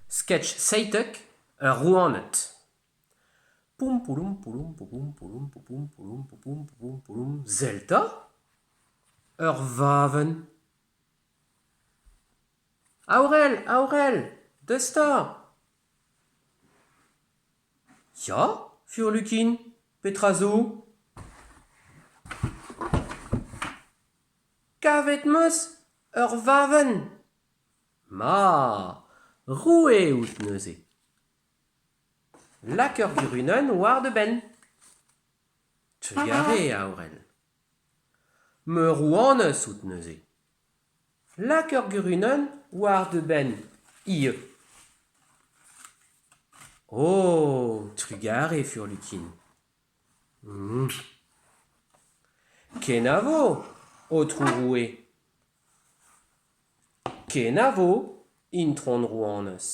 Sketch 17 Ar rouaned. Poum pouloum pouloum poupoum pouloum poupoum pouloum poupoum poupoum pouloum Sell 'ta ! Ur vavenn. Aorel, Aorel, deus 'ta ! Ya, furlukin, petra zo ? Kavet 'm eus ur vavenn. Ma ! Roue out neuze. Lak ur gurunenn war da benn. Trugarez, Aorel. Ma rouanez out neuze. Lak ur gurunenn war da benn ivez. Oh ! Trugarez, furlukin. Kenavo, aotrou roue. Kenavo, itron rouanez.